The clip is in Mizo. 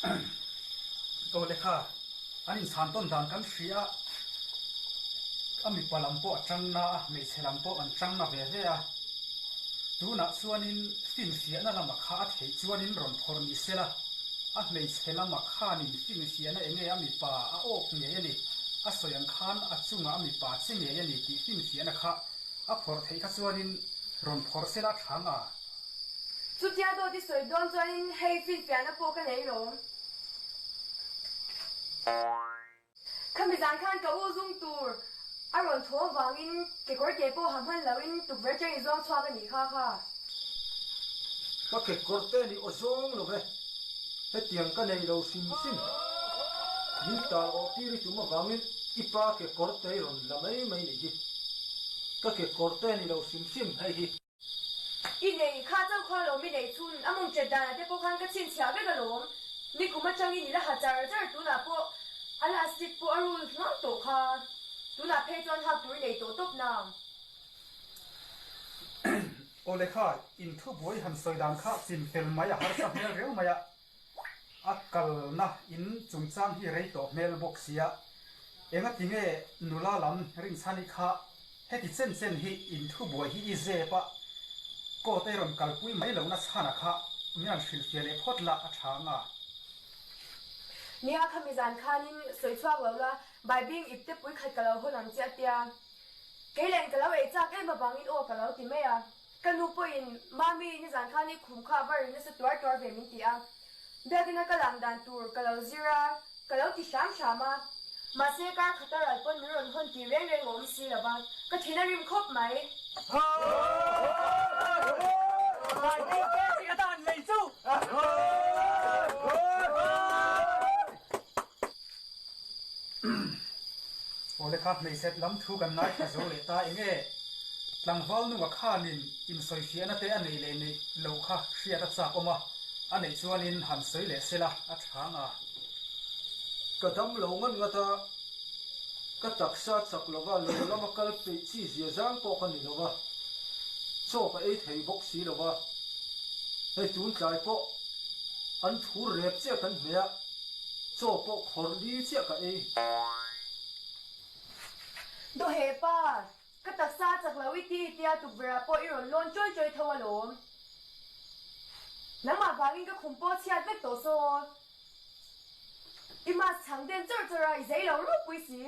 Aw lekha, an inchhan tawn dan kan hria a, a mipa lam pawh a tang na a, hmeichhe lam pawh an tang na ve ve a. Tunah chuanin finfiahna lama kha a theih chuanin rawn phawrh ni sela, a hmeichhe lama khanin finfiahna enge a mipa a awk ngei a ni, a sawi ang khan a chungah a mipa che ngei a ni tih finfiahna kha a phawrh theih kha chuanin rawn phawrh sela tha nga. Chutia dawt i sawi dawn chuanin hei finfiahna pawh ka nei lawm. Khami zan khan ka u zung tur a rawn thaw avangin kekawr te pawh ha hman loin tukverh cheng i zuang chhuak a nih kha kha. Ka kekawr te ni aw zawng lo ve, hetiang ka nei lo hrim hrim. Min tal awh tir i tum avangin i pa kekawr te i rawn la mai mai nih hi. Ka kekawr te ni lo hrim hrim hei hi. I nei kha chauh kha alawm i nei chhun a mawng chet danah te pawh khan ka chhinchhiah vek alawm. Nikum atangin i la ha char char tunah pawh a lastic pawh a rul hnuang tawh kha. Tunah phei chuan hak tur i nei tawh tawp nang. Aw le kha, in thubuai han sawi dan kha chin fel mai a harsa hmel riau mai a. A kalna in chungchang hi rei tawh hmel bawk sia, engati nge nula lam rinchhani kha heti chen chen hi in thubuai hi i zep a, court ei rawn kalpui mai lohna chhana kha min rawn hrilhfiah leh phawt la a tha anga. Nia khami zan khanin sawi chhuak lo la, Baibing ipte pui khat ka lo hawn ang che a tia. Kei len ka lo ei chak em avangin aw ka lo ti mai a. Ka nu pawhin, Mami, nizan khan i khum kha a va ri nasa tuar tuar ve min ti a. Biakina ka lam dan tur ka lo zir a, ka lo ti hram hram a. Mahse, kar khata ral pawn min rawn hawn tih reng reng a awm si lo va, ka thin a rim khawp mai. Aw le kha hmeichhet lam thu kan ngaithla zo leh ta enge tlangval nunga khanin insawifiahna te a nei leh neih lo kha hriat a chak awm a, a neih chuanin han sawi leh sela a tha nga. Ka dam lo ngat ngat a, ka taksa chak lova lo lama kal peih chi zia zang pawh ka ni lova, chaw ka ei thei bawk si lova, hei tun tlai pawh an thur rep chiah kan hmeh a, Chaw pawh khawrh li chiah ka ei. Dawheh pa, ka taksa chak lo i ti tia tukverh ah pawh i rawn lawn chawi chawi tho alawm. Nangmah vangin ka khum pawh chhiat vek tawh saw. I mask chhang den chawrh chawrh a, i zei lo ropui si.